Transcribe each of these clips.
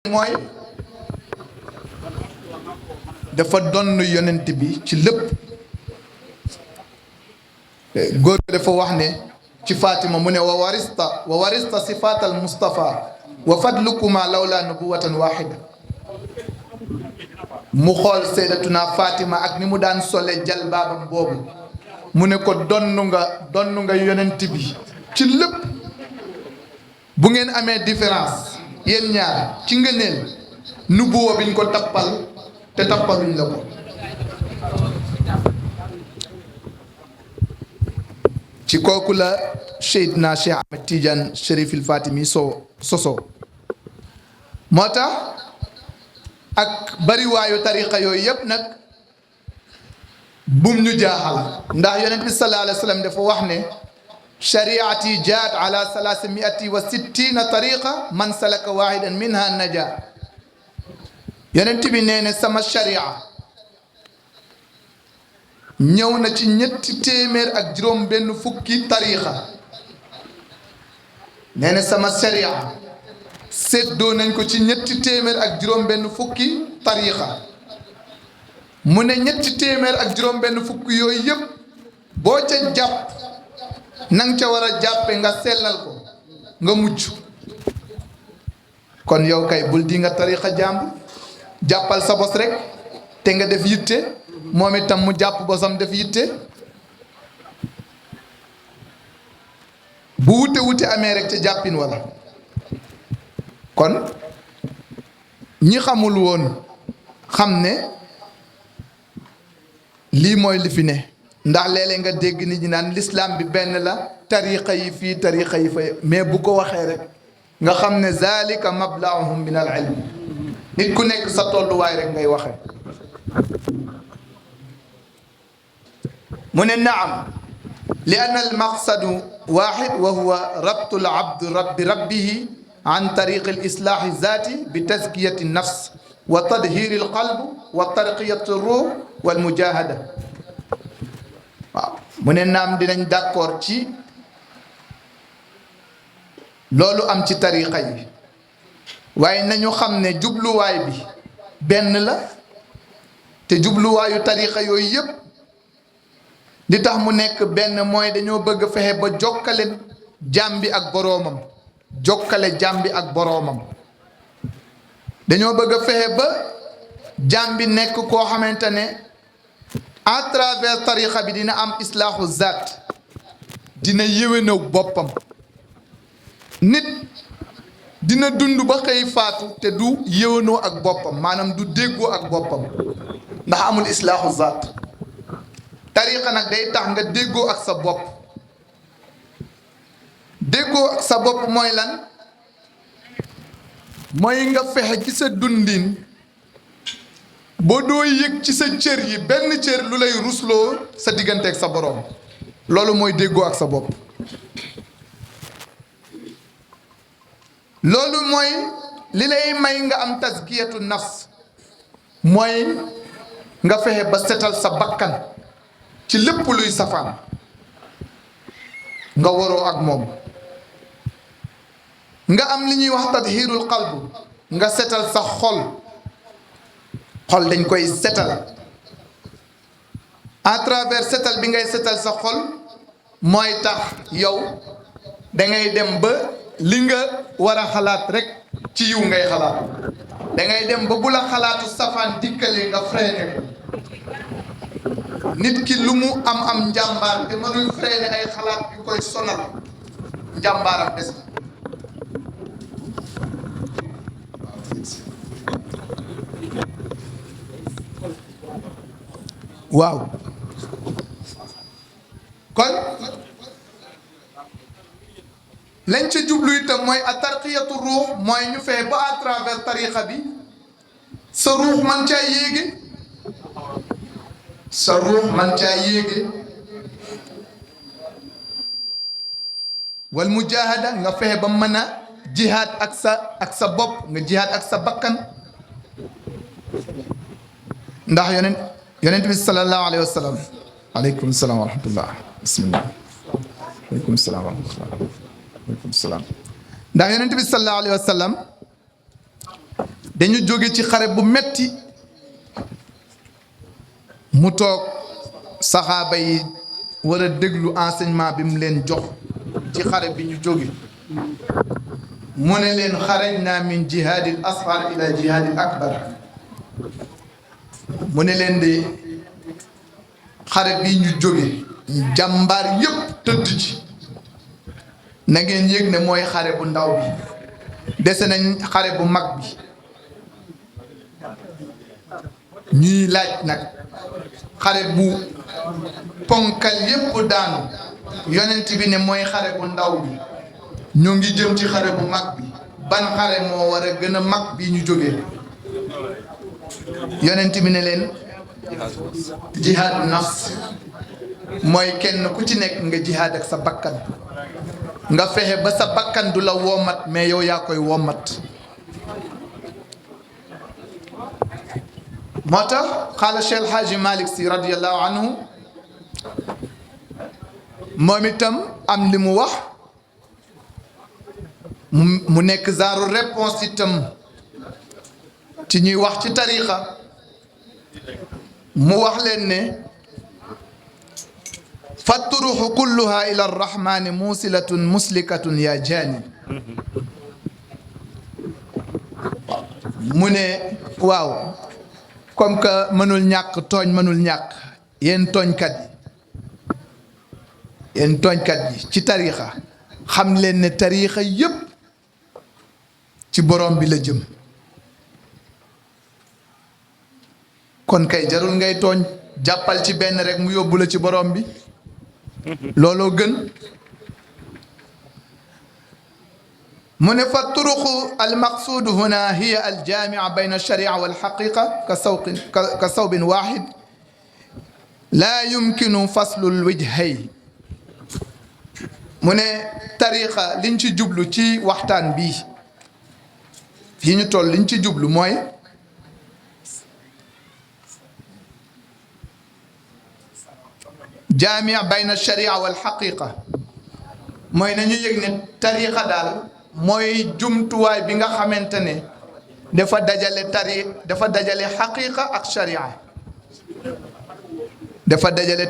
mooy dafa donn yonent bi ci lépp. góor bi dafa wax ne ci Fatima mu ne wa warista sifaat al Mustafa wa fadlukuma lawla nubuwatan waxida. mu xool Sayyidatuna Fatima ak ni mu daan sole jalbaabam boobu mu ne ko donn nga yonent bi ci lépp. bu ngeen amee différence yéen ñaar ci ngëneel nubuwa biñ ko tappal te tappaluñ la ko. ci kooku la Seydina Cheikh Ahmed Tidiane Chérif il Fatimi soso moo tax ak bariwaayu tariqa yooyu yëpp nag bum ñu jaaxal ndax yonent bi sallallahu alayhi wa sallam dafa wax ne shariati jaat ala 360 tariqa man salaka wahidan minha naja. yonent bi nee ne sama sharia ñëw na ci ñetti téeméer ak juróom benn fukki tariqa. nee na sama sharia séddoo nañ ko ci ñetti téeméer ak juróom benn fukki tariqa. mu ne ñetti téeméer ak juróom benn fukki yooyu yëpp boo ca jàpp nang ca war a jàppe nga sellal ko nga mucc. kon yow kay bul di nga tariqa jàmb jàppal sa bos rek te nga def yitte moom itam mu jàpp bosam def yitte. bu wute amee rek ca jàppin wala kon ñi xamul woon xam ne lii mooy li fi ne. ndax léeg-léeg nga dégg nit ñi naan l'islam bi benn la tariqa yi fii tariqa yi fa mais bu ko waxee rek nga xam ne zalika mablaahum min al ilm. nit ku nekk sa tolluwaay rek ngay waxee. mu ne naam li anna al maqsadu waaxid wa huwa rabtu al abd bi rabbihi an tariqi al islaahi zaati bi tazkiyati nafs wa tadhiri al qalb wa tarqiyati ruux wal mujahada. waaw mu ne naam dinañ d'accord ci loolu am ci tariqa yi waaye nañu xam ne jubluwaay bi benn la te jubluwaayu tariqa yooyu yëpp li tax mu nekk benn mooy dañoo bëgg fexe ba jokkale jaam bi ak boroomam. jokkale jaam bi ak boroomam. dañoo bëgg fexe ba jaam bi nekk koo xamante ne à travers tariqa bi dina am islaahu zaat dina yéwénoo boppam. nit dina dund ba xëy faatu te du yéwénoo ak boppam maanaam du déggoo ak boppam ndax amul islaahu zaat. tariqa nag day tax nga déggoo ak sa bopp. déggoo ak sa bopp mooy lan mooy nga fexe ci sa dundin boo doo yëg ci sa cër yi benn cër lu lay rusloo sa digganteeg sa boroom. loolu mooy déggoo ak sa bopp. loolu mooy li lay may nga am tazkiyatu nafs mooy nga fexe ba setal sa bakkan ci lépp luy safaan nga waroo ak moom. nga am li ñuy wax tadhirul qalb nga setal sa xol. xol dañ koy setal à travers setal bi ngay setal sa xol mooy tax yow dangay dem ba li nga war a xalaat rek ci yiw ngay xalaat. dangay dem ba bu la xalaatu safaan dikkalee nga freiné ko. nit ki lu mu am njàmbaar te mënul freiné ay xalaat yu koy sonal njàmbaaram des. waaw kon lañ ca jublu itam mooy a tarqiyatu ruux mooy ñu fee ba à travers tariqa bi sa ruux man caa yéege. sa ruux man caa yéege. wal mujahada nga fexe ba mën a jihaad ak sa bopp nga jihaad ak sa bakkan. ndax yonent bi sallallahu alayhi wa sallam. aleykum salaam wa rahmatullah. bismillah. aleykum salaam wa rahmatullah. aleykum salaam. ndax yonent bi sallallahu alayhi wa sallam dañu jóge ci xare bu metti mu toog saxaaba yi war a déglu enseignement bi mu leen jox ci xare bi ñu jóge mu ne leen xarajna min jihaadil asghar ila jihaadil akbar mu ne leen de xare bi ñu jóge jàmbaar yépp tëdd ci na ngeen yëg ne mooy xare bu ndaw bi dese nañ xare bu mag bi ñuy laaj nag xare bu ponkal yépp daanu yonent bi ne mooy xare bu ndaw bi ñu ngi jëm ci xare bu mag bi ban xare moo war a gën a mag bi ñu jógee yonent bi ne leen jihaadu nafs mooy kenn ku ci nekk nga jihaad ak sa bakkan nga fexe ba sa bakkan du la womat mais yow yaa koy womat moo tax xaala Cheikh El Hadji Malick Sy radiyallahu anhu moom itam am li mu wax mu nekk genre réponse itam ci ñuy wax ci tariqa mu wax leen ne fatturuxu kulluha ila arrahmani musilatun muslikatun ya jaani mu ne waaw comme que mënul ñàkk tooñ mënul ñàkk yéen tooñkat yi ci tarixa xam leen ne tarixa yépp ci borom bi la jëm kon kay jarul ngay tooñ jàppal ci benn rek mu yóbbu la ci borom bi looloo gën mu ne fa turuqu almaqsuudu huna hiya aljaamia bayna alsharia walxaqiqa ka sawbin waxid laa yumkinu faslu lwijhay mu ne tariqa liñ ci jublu ci waxtaan bii fii ñu toll liñ ci jublu mooy jaamia bayna alsharia walxaqiqa mooy nañu yëg ne tariqa daal mooy jumtuwaay bi nga xamante ne dafa dajale xaqiqa ak sharia dafa dajale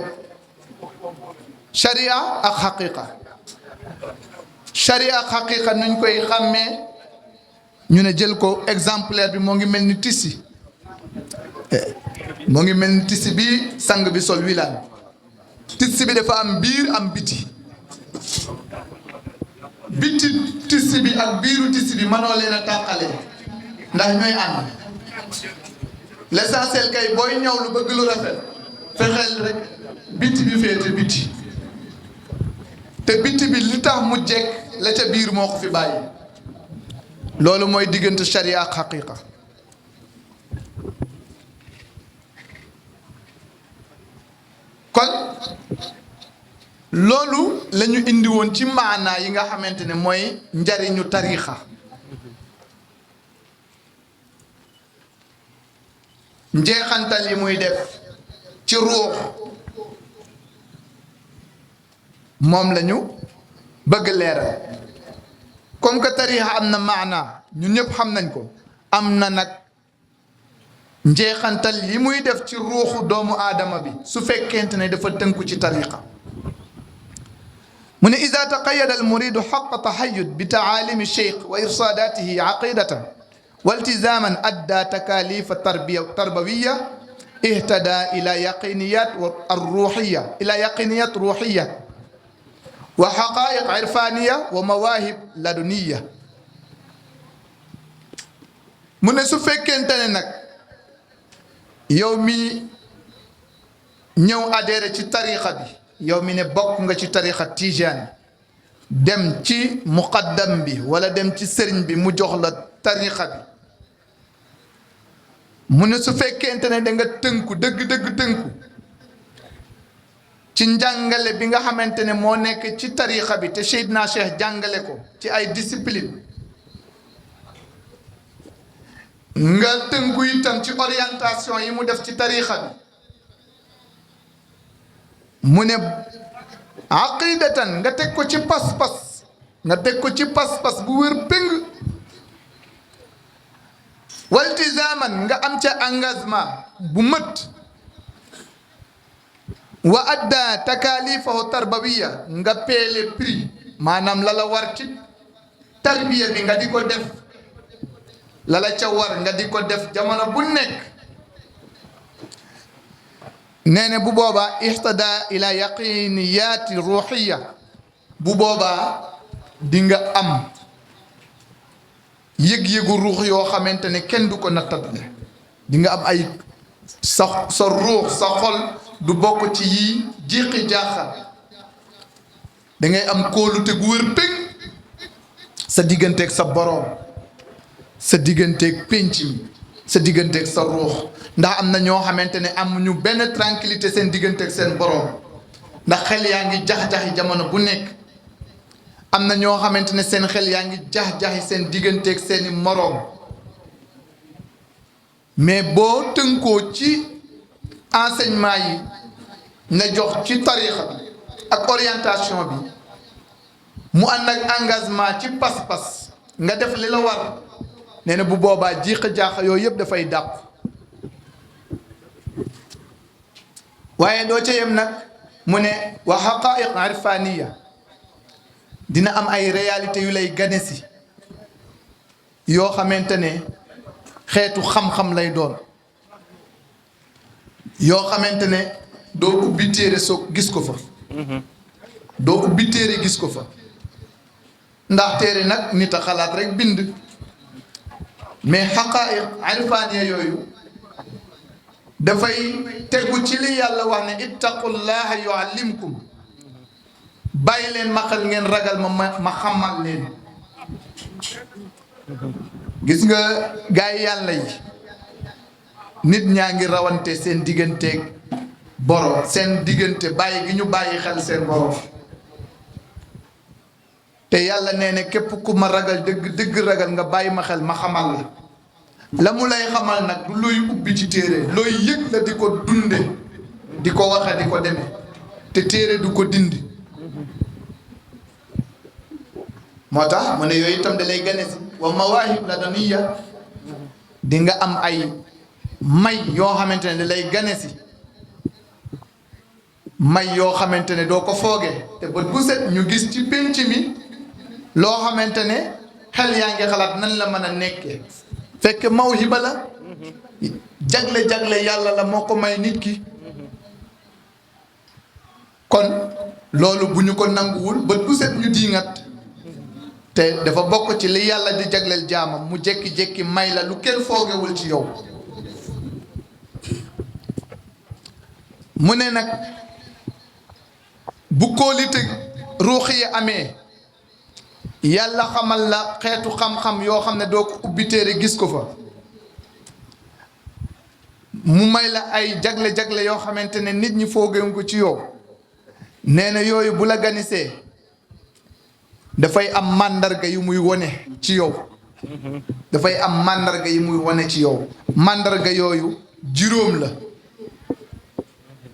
sharia ak xaqiqa sharia ak xaqiqa nuñ koy xàmmee ñu ne jël ko exemplaire bi moo ngi mel ni tissi bi sang bi sol wilaan tissi bi dafa am biir am biti tissi bi ak biiru tissi bi mënoo leen a tàqale ndax ñooy ànd l'essentiel kay booy ñëw lu bëgg lu rafet fexeel rek biti bi féete biti te biti bi li tax mu jekk la ca biir moo ko fi bàyyi loolu mooy diggante sharia ak xaqiqa kon loolu la ñu indi woon ci maanaa yi nga xamante ne mooy njariñu tarixa njeexantal yi muy def ci ruux moom la ñu bëgg leeral comme que tarixa am na maanaa ñun ñëpp xam nañ ko am na nag njeexantal yi muy def ci ruuxu doomu aadama bi su fekkente ne dafa tënku ci tariqa mu ne ida taqayada almuridu xaqa taxayud bi taalimi cheikh wa irsaadatihi aqidatan wa iltizaman adda takalifa tarbawiya ihtada ila yaqiniyat ruuxiya wa xaqaiq irfaniya wa mawahib laduniya mu ne su fekkente ne nag yow mi ñëw adhéré ci tariqa bi yow mi ne bokk nga ci tariqa tijaan dem ci muqaddam bi wala dem ci sëriñ bi mu jox la tariqa bi mu ne su fekkente ne da nga tënku dëgg tënku ci njàngale bi nga xamante ne moo nekk ci tariqa bi te Seydina Cheikh jàngale ko ci ay discipline nga tënku itam ci orientation yi mu def ci tariqa bi mu ne aqidatan nga teg ko ci pas-pas bu wér péng waltizaman nga am ca engagement bu mët wa adda takalifahu tarbawiya nga peele prix maanaam la la war ci tarbiya bi nga di ko def la la ca war nga di ko def jamono bu nekk nee na bu boobaa ihtada ila yaqiniyaati ruuxiya bu boobaa di nga am yëg-yëgu ruux yoo xamante ne kenn du ko nattable di nga am ay sa ruux sa xol du bokk ci yii jiqi jaaxal da ngay am kóolute gu wër péng sa digganteeg sa boroom sa digganteeg pénc mi sa digganteeg sa ruux ndax am na ñoo xamante ne amuñu benn tranquillité seen digganteeg seen boroom ndax xel yaa ngi jax-jaxi jamono bu nekk am na ñoo xamante ne seen xel yaa ngi jax-jaxi seen digganteeg seeni moroom mais boo tënkoo ci enseignement yi na jox ci tarixa bi ak orientation bi mu ànd ak engagement ci pas-pas nga def li la war nee na bu boobaa jiixa jaaxa yooyu yëpp dafay dàq waaye doo ca yem nag mu ne wa xaqaiq irfaniya dina am ay réalité yu lay gane si yoo xamante ne xeetu xam-xam lay doon yoo xamante ne doo ubbi téere soo gis ko fa doo ubbi téere gis ko fa ndax téere nag nit a xalaat rek bind mais xaqaa'iq irfaaniya yooyu dafay tegu ci li yàlla wax ne ittaqullaha yuallimkum bàyyi leen ma xel ngeen ragal ma xamal leen gis nga gaay yi yàlla yi nit ñaa ngi rawante seen digganteeg borom seen diggante bàyyi gi ñu bàyyi xel seen borom te yàlla nee na képp ku ma ragal dëgg dëgg ragal nga bàyyi ma xel ma xamal la la mu lay xamal nag du looy ubbi ci téere looy yëg la di ko dunde di ko waxe di ko deme te téere du ko dindi moo tax mu ne yooyu itam da lay gane si wa mawaahib laduniya di nga am ay may yoo xamante ne da lay gane si may yoo xamante ne doo ko foogee te bët bu set ñu gis ci pénc mi loo xamante ne xel yaa ngi xalaat nan la mën a nekkee fekk mawhiba la jagle-jagle yàlla la moo ko may nit ki kon loolu bu ñu ko nanguwul bët bu set ñu diingat te dafa bokk ci li yàlla di jagleel jaamam mu jékki-jékki may la lu kenn foogewul ci yow mu ne nag bu kóolite ruux yi amee yàlla xamal la xeetu xam-xam yoo xam ne doo ko ubbi téere gis ko fa mu may la ay jagle-jagle yoo xamante ne nit ñi foogewu ko ci yow nee na yooyu bu la ganisee dafay am màndarga yu muy wone ci yow dafay am màndarga yi muy wone ci yow màndarga yooyu juróom la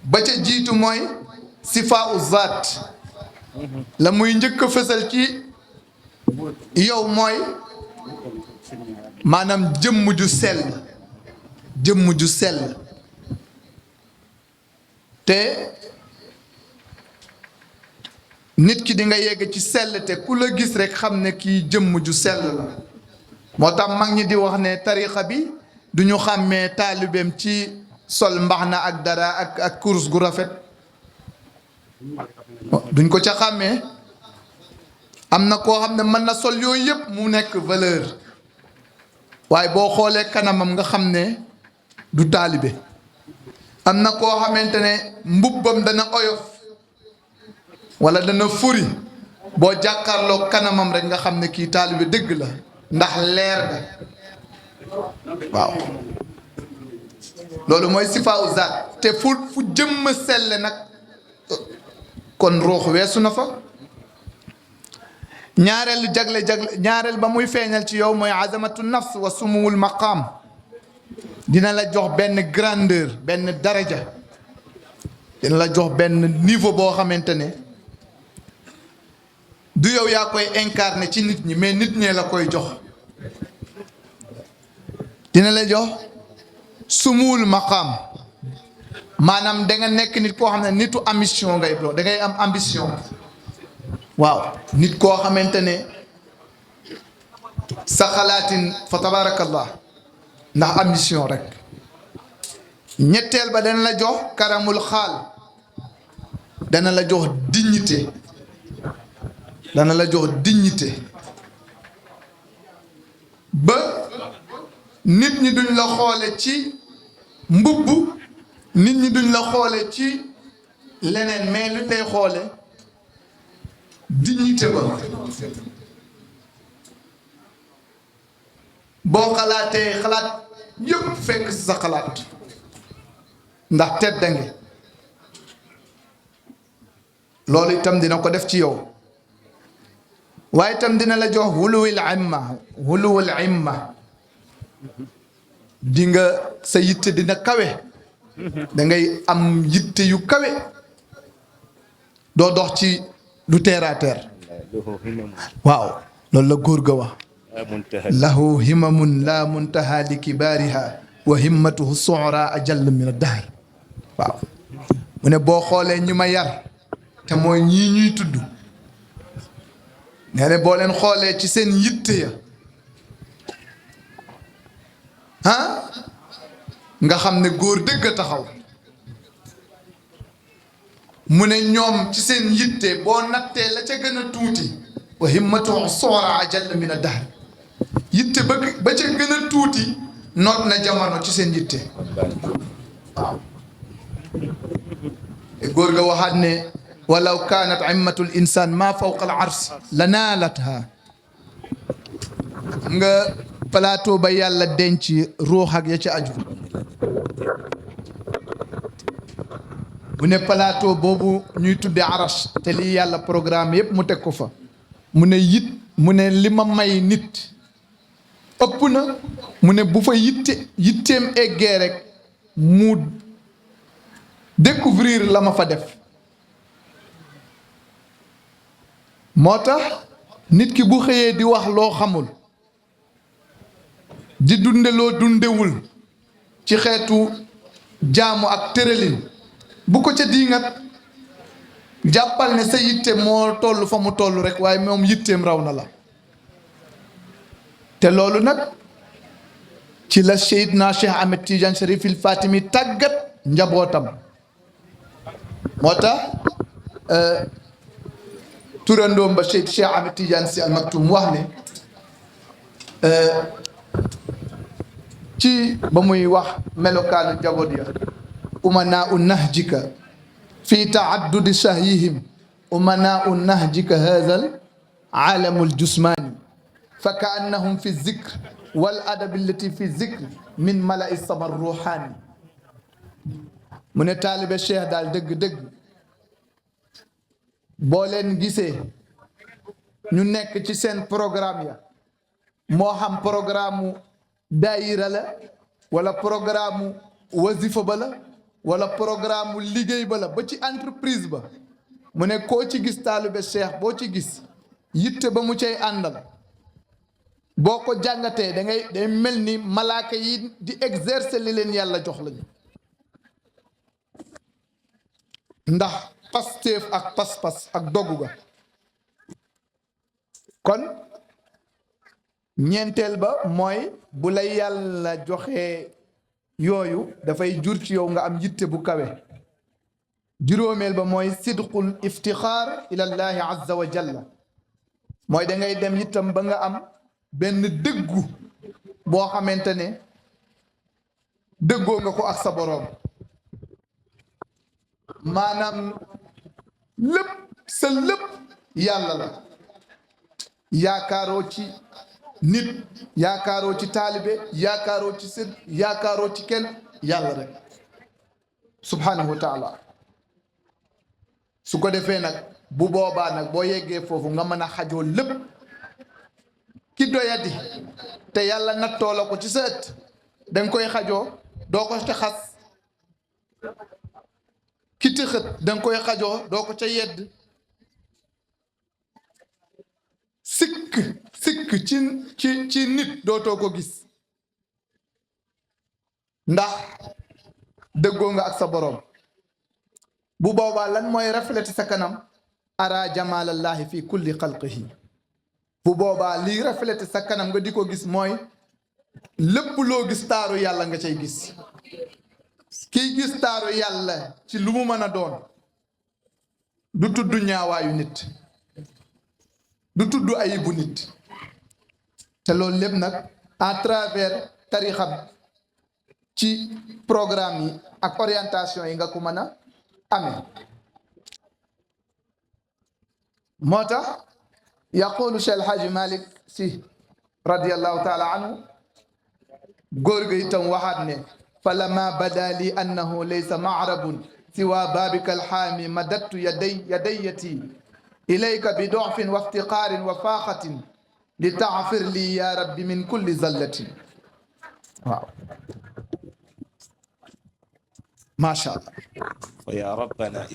ba ca jiitu mooy sifaa u zaat la muy njëkk a fësal ci yow mooy maanaam jëmm ju sell te nit ki di nga yegg ci sell te ku la gis rek xam ne kii jëmm ju sell la moo tax mag ñi di wax ne tarixa bi du ñu xàmmee taalibeem ci sol mbaxna ak dara ak kurus gu rafet duñ ko ca xàmmee am na koo xam ne mën na sol yooyu yëpp mu nekk valeur waaye boo xoolee kanamam nga xam ne du taalibe am na koo xamante ne mbubbam dana oyof wala dana furi boo jàkkaarloo kanamam rek nga xam ne kii taalibe dëgg la ndax leer ga waaw loolu mooy sifaa u zaat te fu jëmm selle nag kon ruux weesu na fa ñaareel jagle ñaareel ba muy feeñal ci yow mooy azamatu nafs wa sumuwul maqaam dina la jox benn grandeur benn daraja dina la jox benn niveau boo xamante ne du yow yaa koy incarné ci nit ñi mais nit ñee la koy jox dina la jox sumuul maqaam maanaam da nga nekk nit koo xam ne nitu ambition ngay doon da ngay am ambition waaw nit koo xamante ne sa xalaatin fa tabarakallah ndax ambition rek. ñetteel ba dana la jox karamul xaal dana la jox dignité dana la jox dignité ba nit ñi duñ la xoole ci mbubb nit ñi duñ la xoole ci leneen mais luñ lay xoole dignité ba boo xalaatee xalaat yëpp fekk si sa xalaat ndax teddange loolu itam dina ko def ci yow waaye itam dina la jox wuluwul imma di nga sa yitte dina kawe da ngay am yitte yu kawe doo dox ci lu terre à terre waaw loolu la góor ga wax lahu himamun la muntaha li kibaariha wa himmatuhu su'ra ajall min ad-dahr waaw mu ne boo xoolee ñi ma yar te mooy ñii ñuy tudd nee na boo leen xoolee ci seen yitte ya nga xam ne góor dëgg a taxaw mu ne ñoom ci seen yitte boo nattee la ca gën a tuuti wa himmatuhu su'ra ajall min ad-dahr yitte ba ca gën a tuuti noot na jamono ci seen yitte waaw góor ga waxaat ne walaw kaanat immatul insaan maa fawqa al ars la naalatha nga plateau ba yàlla denc ruux ak ya ci aju mu ne plateau boobu ñuy tudde aras te lii yàlla programme yépp mu teg ko fa mu ne li ma may nit ëpp na mu ne bu fa yitteem eggee rek mu découvrir la ma fa def moo tax nit ki bu xëyee di wax loo xamul di dunde loo dundewul ci xeetu jaamu ak tëralin bu ko ca diingat jàppal ne sa yitte moo toll fa mu toll rek waaye moom yitteem raw na la te loolu nag ci la Seydina Cheikh Ahmed Tidiane Cherif il Fatimi tàggat njabootam moo tax turandoom ba Cheikh Ahmed Tidiane Sy Al Maktoum wax ne ci ba muy wax melokaanu njaboot ya umanaa nahjika fi taaddudi sahyihim umanaa nahjika haadal aalamul jusmaani fa kaannahum fi zikr wal adabi allati fi zikr min malai sama ruuxaani mu ne taalibe cheikh daal dëgg-dëgg boo leen gisee ñu nekk ci seen programme ya moo xam programme daayira la wala programme wazifa ba la wala programme liggéey ba la ba ci entreprise ba mu ne koo ci gis taalibe cheikh boo ci gis yitte ba mu cay àndal boo ko jàngatee day mel ni malaaka yi di exercer li leen yàlla jox lañu ndax pasteef ak pas-pas ak dogu ga kon ñeenteel ba mooy bu la yàlla joxee yooyu dafay jur ci yow nga am yitte bu kawe juróomeel ba mooy sidqul iftixaar ilallahi azza wa jalla mooy da ngay dem itam ba nga am benn dëggu boo xamante ne dëggoo nga ko ak sa boroom maanaam lépp sa lépp yàlla la yaakaaroo ci nit yaakaaroo ci taalibe yaakaaroo ci sët yaakaaroo ci kenn yàlla rek subhanahu wa taala su ko defee nag bu boobaa nag boo yeggee foofu nga mën a xajoo lépp ki doyadi te yàlla nattoo la ko ci sa ëtt danga koy xajoo doo ko ca xas ki tëxët danga koy xajoo doo ko ca yedd sikk ci nit dootoo ko gis ndax dëggoo nga ak sa boroom. bu boobaa lan mooy reflété sa kanam ara jamalallahi fi kulli xalqihi. bu boobaa lii reflété sa kanam nga di ko gis mooy lépp loo gis taaru yàlla nga cay gis. kiy gis taaru yàlla ci lu mu mën a doon du tudd ñaawaayu nit, du tudd ayibu nit. te loolu lépp nag à travers tarixa ci programme yi ak orientation yi nga ko mën a amee. moo tax yaqulu Cheikh El Hadji Malick Sy radiyallahu taala anhu góor ga itam waxaat ne falama bada li annahu laysa maarabun siwa babika alxaami madattu yadayati ilayka bi dofin wa iftiqaarin wa faaxatin li taxfir lii ya rabbi min kulli zallatin. waaw macha allah. wa ya rabbana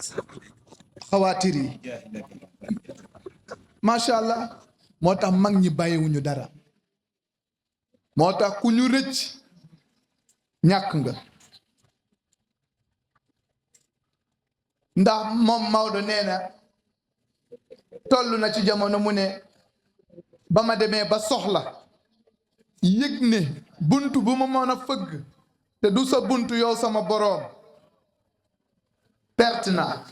xawaatir yi macha allah. moo tax mag ñi bàyyiwuñu dara. moo tax ku ñu rëcc ñàkk nga. ndax moom Maodo nee na toll na ci jamono mu ne ba ma demee ba soxla yëg ne bunt bu ma mën a fëgg te du sa bunt yow sama boroom perte naa.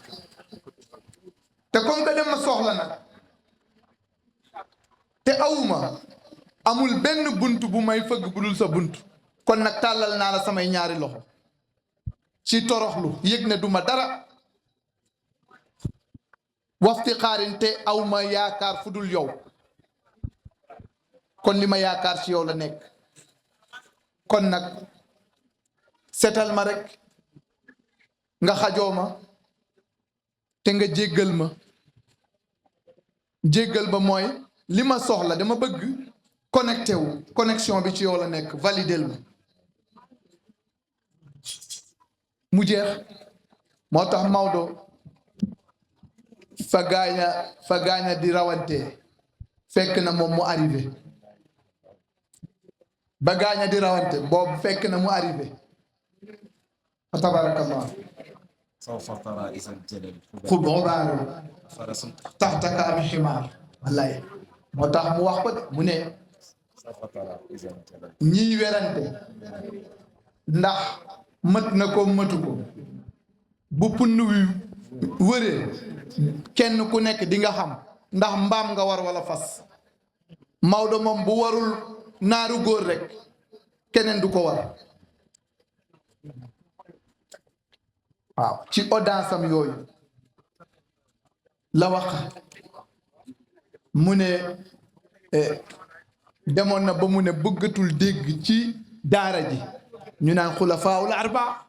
te comme que dem ma soxla nag te awuma amul benn bunt bu may fëgg bu dul sa bunt, kon nag tàllal naa la samay ñaari loxo ci toroxlu yëg ne duma dara wafti xaarin te awma yaakaar fu dul yow, kon li ma yaakaar ci yow la nekk. kon nag setal ma rek nga xajoo ma te nga jéggal ma. jéggal ba mooy li ma soxla dama bëgg connecté wu, connexion bi ci yow la nekk, validel ma mu jeex. moo tax Maodo fa gaaña di rawante fekk na moom mu arrivé. ba gaaña di rawante boobu fekk na mu arrivé. fa tabarakallah. sawfa tara izal jalal xubaaru taxtaka am ximaar. wallaay moo tax mu wax ko de mu ne sawfa tara izal jalal ñiy werante ndax mët na ko mëtu ko bu pund wi wëree kenn ku nekk di nga xam ndax mbaam nga war wala fas. Maodo moom bu warul naaru góor rek keneen du ko war. waaw ci audace am yooyu la wax mu ne demoon na ba mu ne bëggatul dégg ci daara ji ñu naan xulafaawul arba,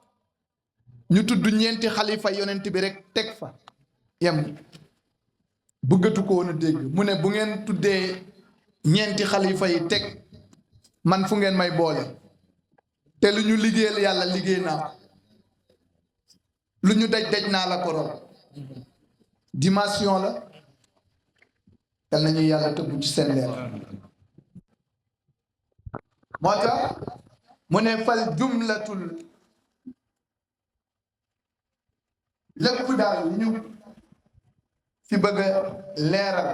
ñu tudd ñeenti xalifa yonent bi rek teg fa yem. bëggatu ko woon a dégg mu ne bu ngeen tuddee ñeenti xalifa yi teg man fu ngeen may boole, te lu ñu liggéeyal yàlla liggéey naa, lu ñu daj naa la ko rob. dimension la. yal nañu yàlla tëbb ci seen leer. moo tax mu ne fal jumlatul lépp daal li ñu fi bëgg a leeral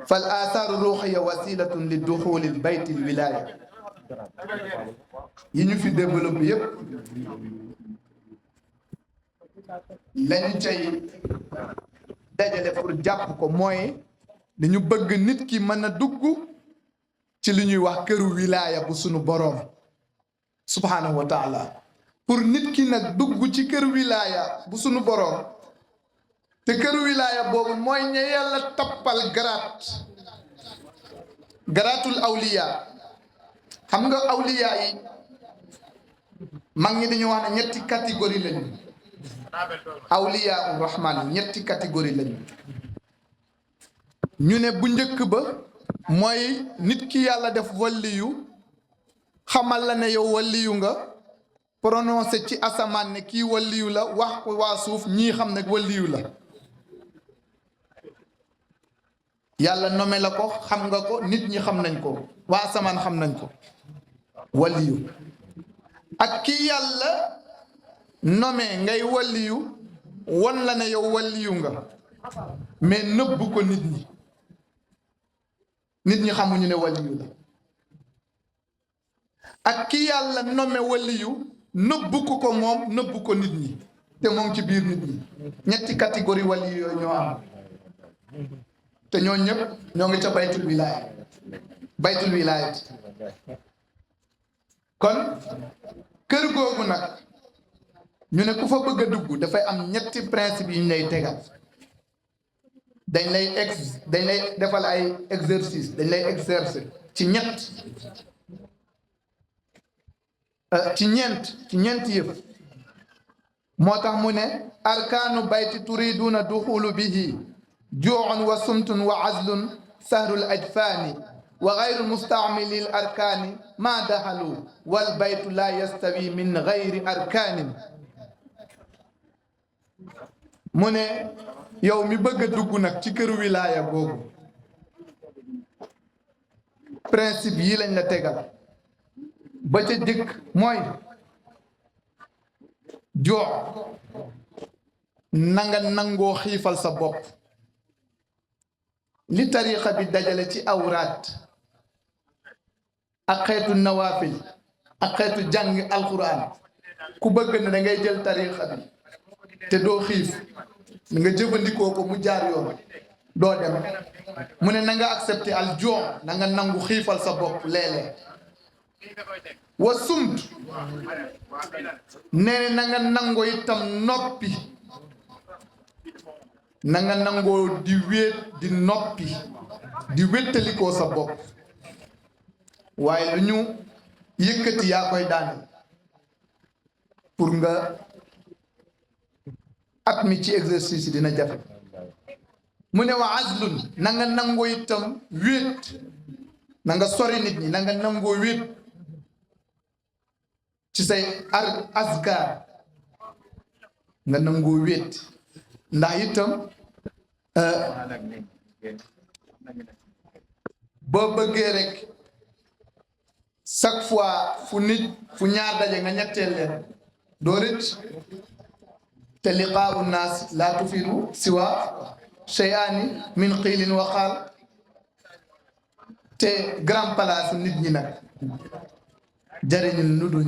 fal athaaru ruuxiya wasilatun li duxulil baytil wilaya yi ñu fi développé yépp lañu cay dajale pour jàpp ko mooy dañu bëgg nit ki mën a dugg ci li ñuy wax këru wilaya bu sunu boroom subhanahu wa taala. pour nit ki nag dugg ci këru wilaya bu sunu boroom, te këru wilaya boobu mooy ña yàlla tappal garaatul awliya. xam nga awliya yi mag ñi dañu wax ne ñetti catégorie lañu. awliya rahman ñetti catégorie lañu. ñu ne bu njëkk ba mooy nit ki yàlla def waliyu, xamal la ne yow waliyu nga, prononcé ci asamaan ne kii waliyu la, wax ko waa suuf ñii xam ne waliyu la. yàlla nommé la ko, xam nga ko, nit ñi xam nañ ko, waa asamaan xam nañ ko, waliyu. ak ki yàlla nommé ngay waliyu won la ne yow waliyu nga mais nëbb ko nit ñi xamuñu ne waliyu la ak ki yàlla nommé waliyu nëbb ko moom nëbb ko nit ñi te moom ci biir nit ñi ñetti catégorie waliyu yooyu ñoo am te ñoo ñëpp ñoo ngi ca baytul wilaaya kon kër googu nag ñu ne ku fa bëgg a dugg dafay am ñetti principe yi ñu lay tegal dañ lay defal ay exercice dañ lay exercer ci ñeent yëpp moo tax mu ne arkaanu bayti turiduna duxulu bihi juucun wa sumtun wa azlun sahrul ajfaani wa gayru mustaamili l arkaani maa daxalu wal baytu laa yastawi min gayri arkaanin mu ne yow mi bëgg a dugg nag ci këru wilaaya boobu principe yi lañ la tegal ba ca jëkk mooy joox nanga nangoo xiifal sa bopp li tariqa bi dajale ci awraat ak xeetu nawaafil ak xeetu jàng alquran ku bëgg na da ngay jël tariqa bi te doo xiif nga jëfandikoo ko mu jaar yoon doo dem mu ne na nga accepté al joox na nga nangu xiifal sa bopp léeg-léeg wa sumt nee na nga nangoo itam noppi na nga nangoo di wéet di noppi di wéttalikoo sa bopp waaye lu ñu yëkkati yaa koy daane pour nga at mi ci exercice yi dina jafe mu ne wa azlun na nga nangoo itam wéet na nga sori nit ñi na nga nangoo wéet ci say asgar nga nangoo wéet ndax itam boo bëggee rek chaque fois fu ñaar daje nga ñetteel leen doo rëcc te liqaau naas laa tufidu siwa cheyaani min xiilin wa xaal te grand place nit ñi nag jariñul lu dul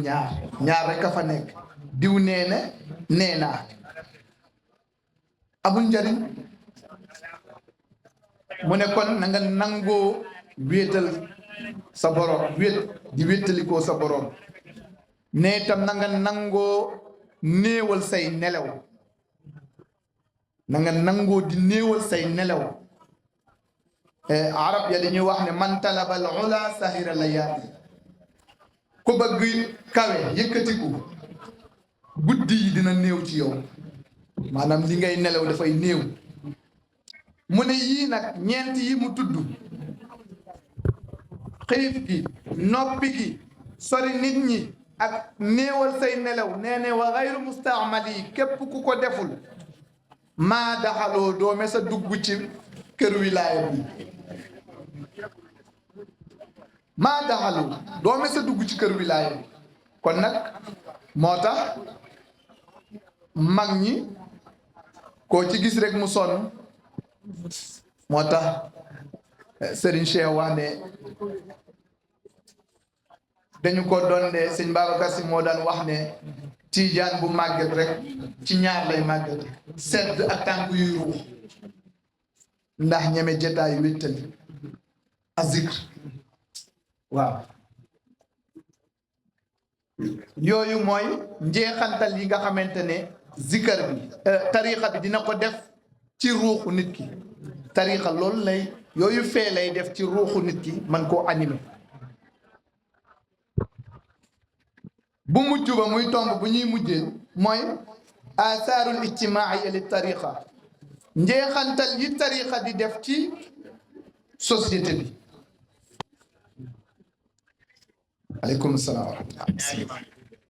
ñaar rek a fa nekk diw nee naa amul njariñ mu ne kon na nga nangoo wéetal sa borom di wéttalikoo sa borom ne tam na nga nangoo néewal say nelaw na nga nangoo di néewal say nelaw arab ya dañuy wax ne man talabal ula sahira layaali ku bëgg kawe yëkkatiku guddi yi dina néew ci yow maanaam li ngay nelaw dafay néew mu ne yii nag ñeent yi mu tudd xiif gi noppi gi sori nit ñi ak néewal say nelaw nee ne wa xayru mustaamali képp ku ko deful maa daxaloo doo mes a dugg ci kër wilaaya bi maa daxaloo doo mes a dugg ci kër wilaaya bi kon nag moo tax mag ñi koo ci gis rek mu sonn moo tax Serigne Cheikh wax ne dañu ko doon de sëñ Babacar Si moo daan wax ne tiijaan bu màgget rek ci ñaar lay màgget sedd ak tànk yuy ruux ndax ñeme jotaayu wéttali a zikr waaw yooyu mooy njeexantal yi nga xamante ne zikar bi tariqa bi dina ko def ci ruuxu nit ki tariqa loolu lay yooyu fee lay def ci ruuxu nit ki man koo animé bu mujj ba muy tomb bu ñuy mujjee mooy asaarul ijtimaai li tariqa njeexantal yi tariqa di def ci société bi aleykum salaam wa rahmatullah